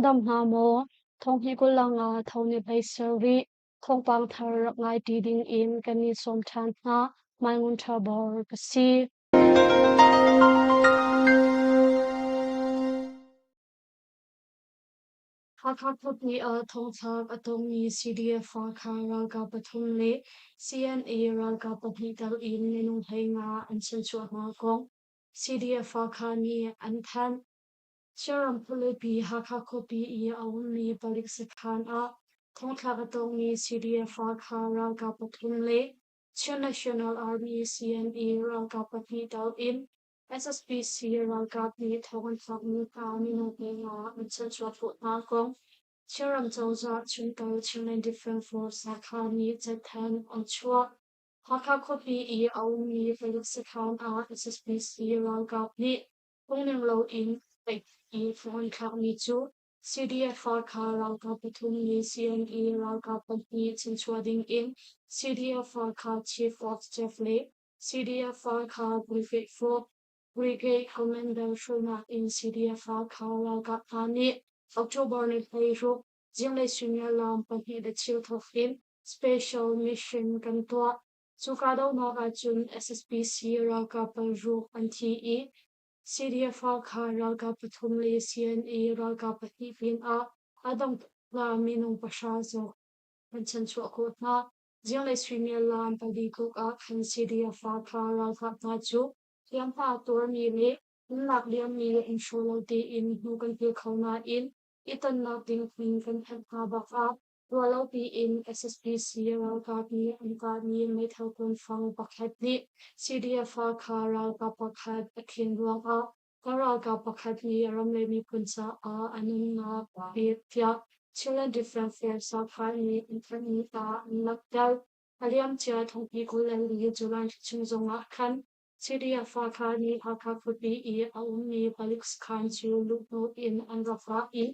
dam hna maw? Thonghni kulanga tho ni hlei ser rih. Thawngpang thar rak ngai ṭi ding in kan in sawm ṭhan hna. Mai Ngun Ṭha Bor ka si. Hakha khuapi ah thongthlak a tongmi CDF Hakha ralkap pathum le CNA ralkap pahnih tel in minung 15 an chanchuah hna kong CDF Hakha nih an thanh. Chinram khualipi Hakha khuapi i a ummi palik sakhan ah thongthlak a tongmi CDF Hakha ralkap pathum le Chin National Army CNA ralkap pahnih tel in SSPC ralkap nih thong an thlakmi hna minung 15 an chanchuah khawh hna kong Chinram cozah chungtel Chinland Defense Force Hakha nih cathanh an chuah. Hakha khuapi i a ummi palik sakhan ah SSPC ralkap nih phungning loin tlaih i thong an thlakmi cu CDF Hakha ralkap pathum nih CNA ralkap pahnih chanchuah ding in CDF Hakha Chief of Staff le CDF Hakha Brigade 4 Brigade Commander hruainak in CDF Hakha ralkap hna nih October ni 16 zinglei suimilam pahnih le cheu thawk in Special Mission kan tuah. Cu kahdohnak ahcun SSPC ralkap paruk an thi i CDF Hakha ralkap pathum le CNA ralkap pahnih pinah a dang minung pahra zong an chanchuah khawh hna. Zinglei suimilam pali tluk ah khan CDF Hakha ralkap hna cu hliamhma tuarmi le nunnak liammi an hraw lo tein hnu kan pil kho nain i tonnak ding hmun kan phanh hna bak ah ruahlo piin SSPC ralkap nih an kahmi meithal kuanfang pakhat nih CDF Hakha ralkap pakhat a khen ruangah kan ralkap pakhat nih ram le miphun caah a nunnak a pek tiah Chinland Defense Force Hakha nih an thanhmi ah an langhter. A liamcia thongpi 24 July thla chung zongah khan CDF Hakha nih Hakha khuapi i a ummi palik sakhan cu luhhnawh in an rak vah i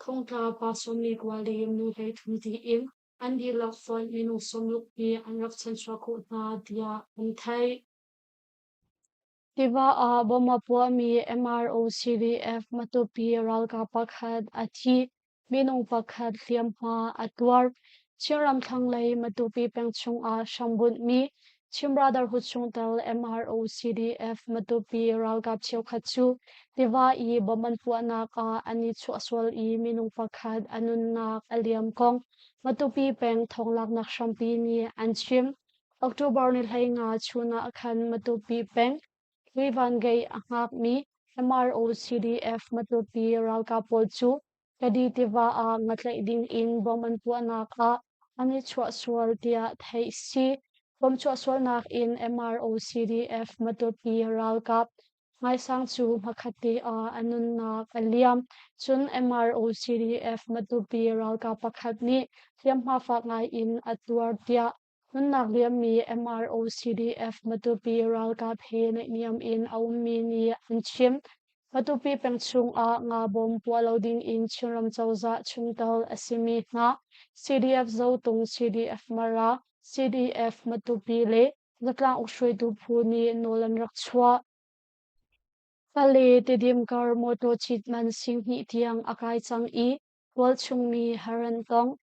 thongtla pa 49 le nu 33 tiin an dihlak fonh minung 60 hi an rak chanchuah khawh hna tiah an theih. Tiva ah bom a puahmi MRO-CDF Matupi ralkap pakhat a thi. Minung pakhat hliamhma a tuar. Chinram thlanglei Matupi peng chungah hrambunhmi Chin Brotherhood chungtel MRO-CDF Matupi ralkap cheukhat cu tiva i bom an puahnak ah an i chuahsual i minung pakhat a nunnak a liam kong Matupi peng thawnglaknak hrampi nih an chim. October ni 15 chun ah khan Matupi peng Rivan Gate a hngakmi MRO-CDF Matupi ralkap pawl cu Kadi tiva ah ngatlaih ding in bom an puahnak ah an i chuahsual tiah theih si. Bom chuahsualnak in MRO-CDF Matupi ralkap Ngaisang cu hmakhatte ah a nunnak a liam. Cun MRO-CDF Matupi ralkap pakhat nih hliamhma fak ngai in a tuar tiah Nunnak liammi MRO-CDF Matupi ralkap he naihniam in a ummi nih an chim. Matupi peng chungah nga bawm puah lo dingin Chinram cozah chungtel a simi hna CDF Zotung, CDF Mara, CDF Matupi le zatlang ukhruaitu phu nih nawl an rak chuah. Pale Tidim kar mawtaw cit man sing hnih tiang a kai cang i tualchung mi har an tong.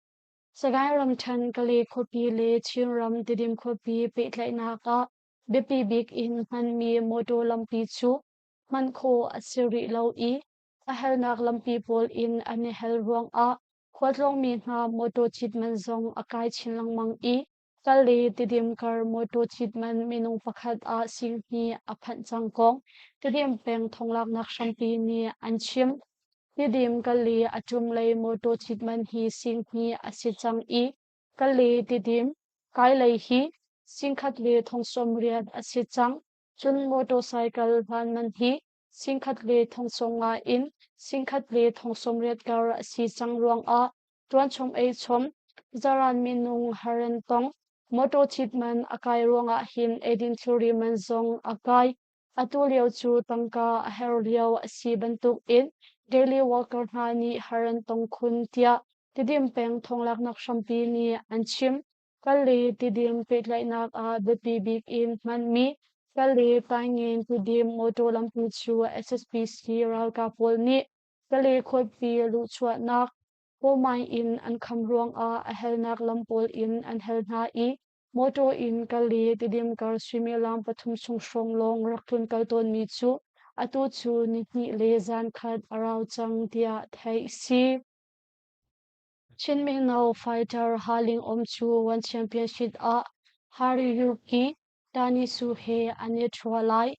Sagaing ramṭhen Kalay khuapi le Chinram Tidim khuapi pehtlaihnak ah biapi bik in hmanmi mawṭaw lampi cu hman khawh a si rih lo i a helnak lampi pawl in an i hel ruangah khualtlawngmi hna mawṭaw cit man zong a kai chin lengmang i Kalay Tidim kar mawṭaw cit man minung pakhat ah sing hnih a phanh cang kong Tidim peng thonglaknak hrampi nih an chim. Tidim Kalay a cunglei mawṭaw cit man hi sing hnih a si cang i Kalay Tidim kailei hi singkhat le thong 80 a si cang. Cun motorcycle hlan man hi singkhat le thong 50 in singkhat le thong 80 kar a si cang ruangah ṭuanchom eichom zaran minung har an tong. Mawṭaw cit man a kai ruangah hin eidin thilri man zong a kai. Atu lio cu tangka a herh lio a si bantukin daily worker hna nih har an tong khun tiah Tidim peng thawnglaknak hrampi nih an chim. Kal le Tidim pehtlaihnak ah biapi bik in hmanmi Kal le Taingen Tidim mawṭaw lampi cu SSPC ralkap pawl nih Kale khuapi luhchuahnak Pawmai in an kham ruangah a helnak lam pawl in an hel hna i mawṭaw in Kale Tidim kar suimilam pathum chung hrawng lawng rak tlunkal tawnmi cu atu cu nihnih le zankhat a rau cang tiah theih a si. Chin mino fighter Ha Ling Om cu One Championship ah Hariyuki Tanisu he an i ṭhua lai.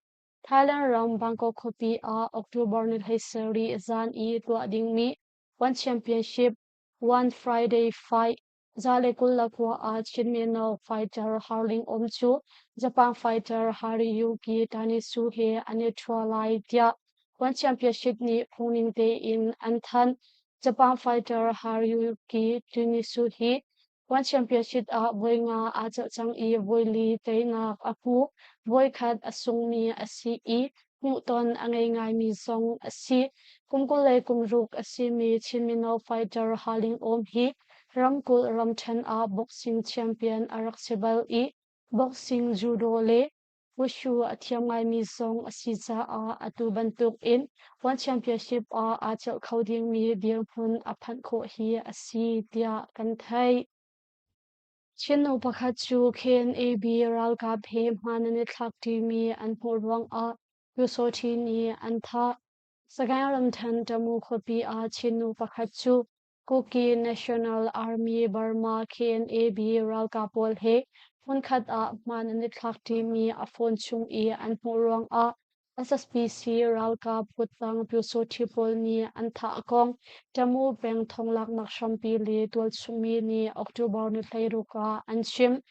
Thailand ram Bangkok khuapi ah October ni 17 zan i tuah dingmi One Championship One Friday Fight 129 ah Chin mino fighter Harling Om cu Japan fighter Hariyuki Tanisu he an i ṭhua lai tiah One Championship nih phungning tein an thanh. Japan fighter Hariyuki Tanisu hi One Championship ah voi nga aa celh cang i voi li teinak a hmu. Voikhat a sungmi a si i hmuhton a ngei ngaimi zong a si. Kum 26 a simi Chin mino fighter Haling Awm hi ramkulh ramṭhen ah boxing champion a rak si bal i boxing, judo le wushu a thiam ngaimi zong a si caah atu bantukin One Championship ah aa celh kho dingmi dirhmun a phanh khawh hi a si tiah kan theih. Chin nu pakhat cu KNAB ralkap he hmaan an i thlakṭimi an hmuh ruangah Pyusawṭhi nih an thah. Sagaing ramṭhen Tamu khuapi ah Chin nu pakhat cu Kuki National Army Burma KNAB ralkap pawl he hmunkhat ah hmaan an i thlakṭimi a phone chung i an hmuh ruangah SSPC ralkap kuttang Pyusawṭhi pawl nih an thah kong Tamu peng thonglaknak hrampi le tualchungmi nih October ni 16 ah an chim.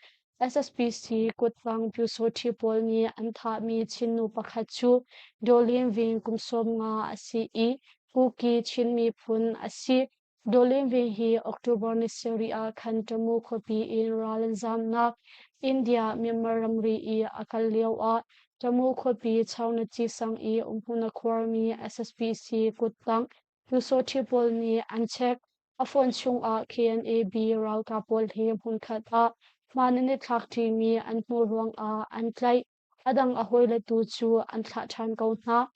SSPC kuttang Pyusawṭhi pawl nih an thahmi Chin nu pakhat cu Dawlin Ving kum 15 a si i Kuki Chin miphun a si. Dawlin Ving hi October ni sarih ah khan Tamu khuapi in ral an zamnak India Myanmar ramri i a kal lio ah Tamu khuapi Chaunaci sang i umhmun a khuarmi SSPC kuttang Pyusawṭhi pawl nih an check. A phone chungah KNAB ralkap pawl he hmunkhat ah hmaan an i thlakṭimi an hmuh ruangah an tlaih. A dang a hawile tu cu an thlah ṭhan ko hna.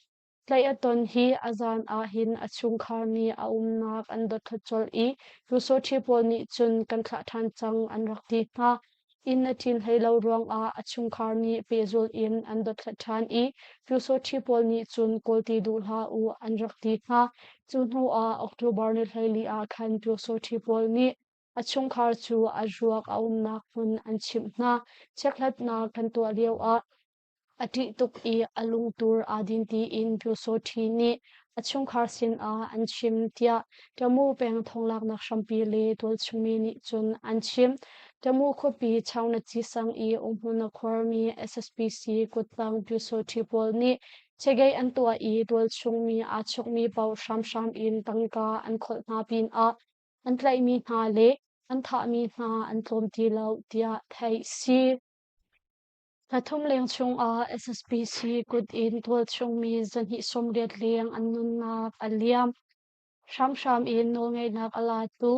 Tlaih a ton hi a zan ah hin a chungkhar nih a umnak an dothlat colh i Pyusawṭhi pawl nih cun kan thlah ṭhan cang an rak ti hna. Inn a ṭin hlei lo ruangah a chungkhar nih pehzulh in an dothlat ṭhan i Pyusawṭhi pawl nih cun kawl ti duh hlah u an rak ti hna. Cu hnu ah October ni 14 ah khan Pyusawṭhi pawl nih a chungkhar cu a ruak a umnak hmun an chimh hna. Chekhlatnak kan tuah lioah A ṭih tuk i a lungtur aa din tiin Pyusawṭhi nih a chungkhar sinah an chim tiah Tamu peng thonglaknak hrampi le tualchungmi nih cun an chim. Tamu khuapi Chaunaci sang i umhmun a khuarmi SSPC kuttang Pyusawṭhi pawl nih chegei an tuah i tualchungmi aa chokmi paoh hramhram in tangka an kholh hna pinah an tlaihmi hna le an thahmi hna an tlawm ti lo tiah theih si. Thla thum leng chungah SSPC kut in tualchungmi 280 leng an nunnak a liam. Hramhram in nawlngeihnak a latu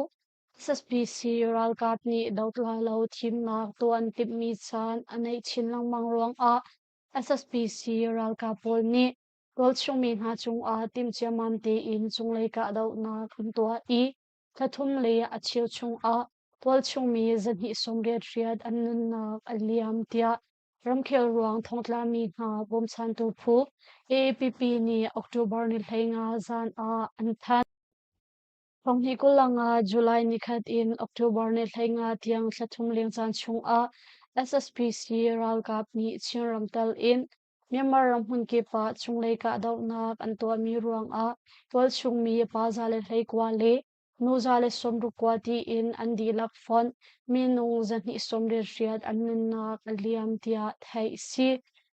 SSPC ralkap nih dotla lo thimnak tuah an timhmi caan a naih chin lengmang ruangah SSPC ralkap pawl nih tualchungmi hna cungah timhciammam tein cunglei kahdohnak an tuah i thla thum le a cheu chungah tualchungmi 288 an nunnak a liam tiah ramkhel ruang thongtlami hna bawmchantu phu AAPP nih October ni 15 zan ah an thanh. 2025 July nikhat in October ni 15 tiang thla thum leng caan chungah SSPC ralkap nih Chinram tal in Myanmar ram hmunkip ah chunglei kahdohnak an tuahmi ruangah tualchungmi pa 119 le nu 160 tiin an dihlak fonh minung 288 an nunnak a liam tiah theih a si.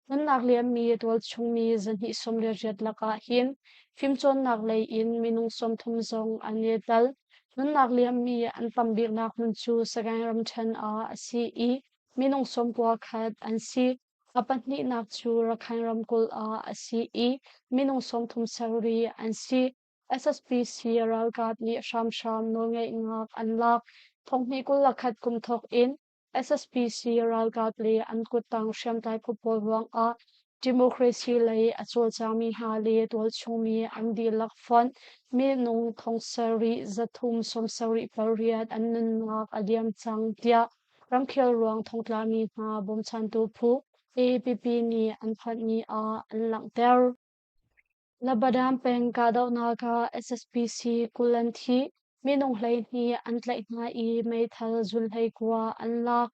Nunnak liammi tualchungmi 288 lakah hin fimcawnnak lei in minung 30 zong an i tel. Nunnak liammi an tam biknak hmun cu Sagaing ramṭhen ah a si i minung 91 an si. A pahnihnak cu Rakhine ramkulh ah a si i minung 37 an si. SSPC ralkap nih hramhram nawlngeihnak an lak. 2021 kum thawk in SSPC ralkap le an kuttang hriamtlai phu pawl ruangah Democracy lei a cawlcangmi hna le tualchungmi an dihlak fonh minung 7378 an nunnak a liam cang tiah ramkhel ruang thongtlami hna bawmchantu phu AAPP nih an thanhmi ah an langhter. Labadam peng kahdohnak ah SSPC 20 an thi, minung 12 an tlaih hna i meithal zun 19 an lak.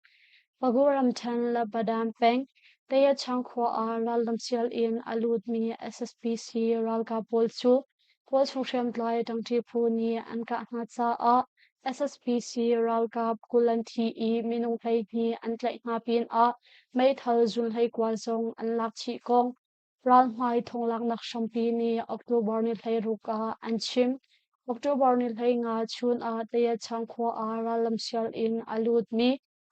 Pagu ramṭhen Labadam peng Tayachang khua ah rallam sial in a lutmi SSPC ralkap pawl cu tualchung hriamtlai ṭangṭi phu nih an kah hna caah SSPC ralkap 20 an thi i minung 12 an tlaih hna pinah meithal zun 19 zong an lak chih kong Ralhmai thonglaknak hrampi nih October ni 16 ah an chim. October ni 15 chun ah Tayachang khua ah rallam sial in a lutmi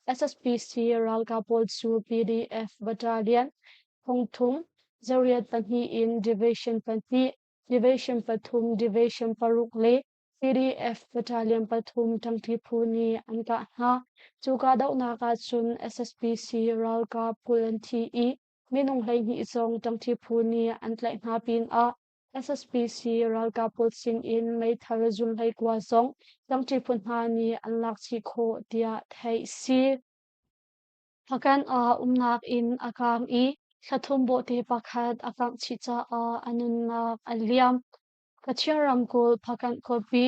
SSPC ralkap pawl cu PDF Battalion thongthum zariat pahnih in Division pahnih, Division pathum, Division paruk le PDF Battalion pathum ṭangṭi phu nih an kah hna. Cu kahdohnak ahcun SSPC ralkap 20 an thi i minung 12 zong ṭangṭi phu nih an tlaih hna pinah SSPC ralkap pawl sinin meithal zun 19 zong ṭangṭi phu hna nih an lak chih khawh tiah theih si. Hpakant ah umnak inn a kaang i thlathum bawhte pakhat a kangh chih caah a nunnak a liam. Kachin ramkulh Hpakant khuapi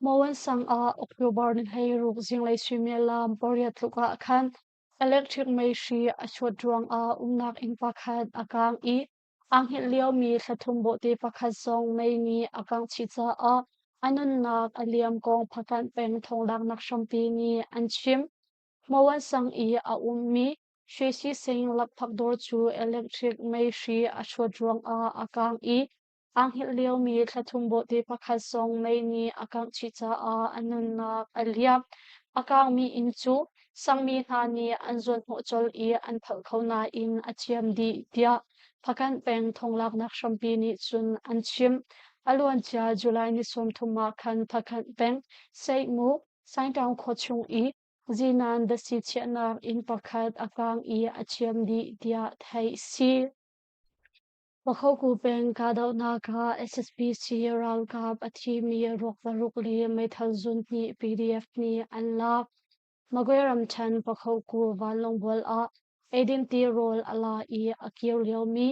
Moan sang ah October ni 16 zinglei suimilam pariat tluk ah khan electric meihri a chuat ruangah umnak inn pakhat a kaang i aa hngilh liomi thlathum bawhte pakhat zong mei nih a kangh chih caah a nunnak a liam kong Hpakant peng thonglaknak hrampi nih an chim. Moan sang i a ummi Shwe Sing lakphak dawr cu electric meihri a chuat ruangah a kaang i Aa hngilh liomi thlathum bawhte pakhat zong mei nih a kangh chih caah a nunnak a liam. A kaangmi inn cu sangmi hna nih an zuanhnawh colh i an phalh kho nain a ciam dih tiah Phakanh peng thonglaknak hrampi nih cun an chim. A luancia July ni 30 ah khan Phakanh peng Seihmu Saingtaung khua chung i zinan datsi chiahnak inn pakhat a kaang i a ciam dih tiah theih si. Pakhoku peng kahdohnak ah SSPC ralkap a thimi ruak paruk le meithal zun hnih PDF nih an lak. Magwe ramṭhen Pakhoku vanlawng bual ah eidin tirawl a la i a kir liomi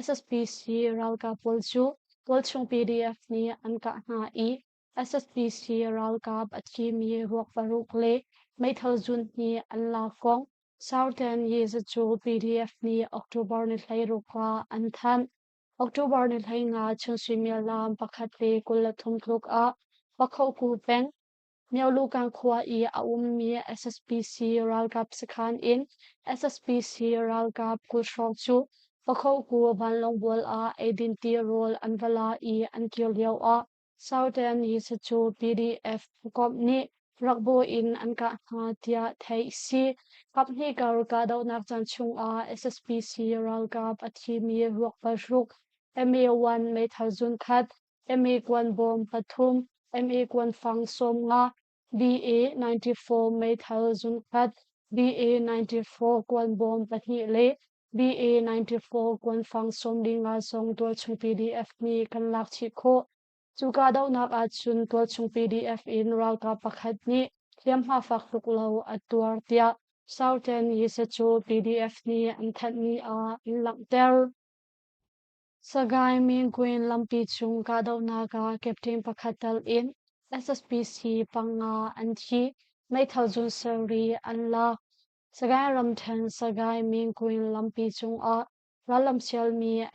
SSPC ralkap pawl cu tualchung PDF nih an kah hna i SSPC ralkap a thimi ruak paruk le meithal zun hnih an lak kong Southern Yezacu PDF nih October ni 16 ah an thanh. October ni 15 chun suimilam 1:23 tluk ah Pakhoku peng Myohlukan khua i a ummi SSPC ralkap sakhan in SSPC ralkap 20 hrawng cu Pakhoku vanlawng bual ah eidin tirawl an va la i an kir lio ah Southern Yezacu PDF phukomh nih rakbawi in an kah hna tiah theih si. Kaphnih kar kahdohnak caan chungah SSPC ralkap a thimi ruak paruk, MA-1 meithal zunkhat, MA kuanbawm pathum, MA kuanfang 50, BA-94 meithal zunkhat, BA-94 kuanbawm pahnih le BA-94 kuanfang 45 zong tualchung PDF nih kan lak chih khawh. Cu kahdohnak ahcun tualchung PDF in ralkap pakhat nih hliamhma fak tuk lo a tuar tiah Southern Yesacu PDF nih an thanhmi ah an langhter. Sagaing Minguin lampi cung kahdohnak ah captain pakhat tal in SSPC panga an thi, meithal zun sarih an lak. Sagaing ramṭhen Sagaing Minguin lampi cungah rallam sialmi.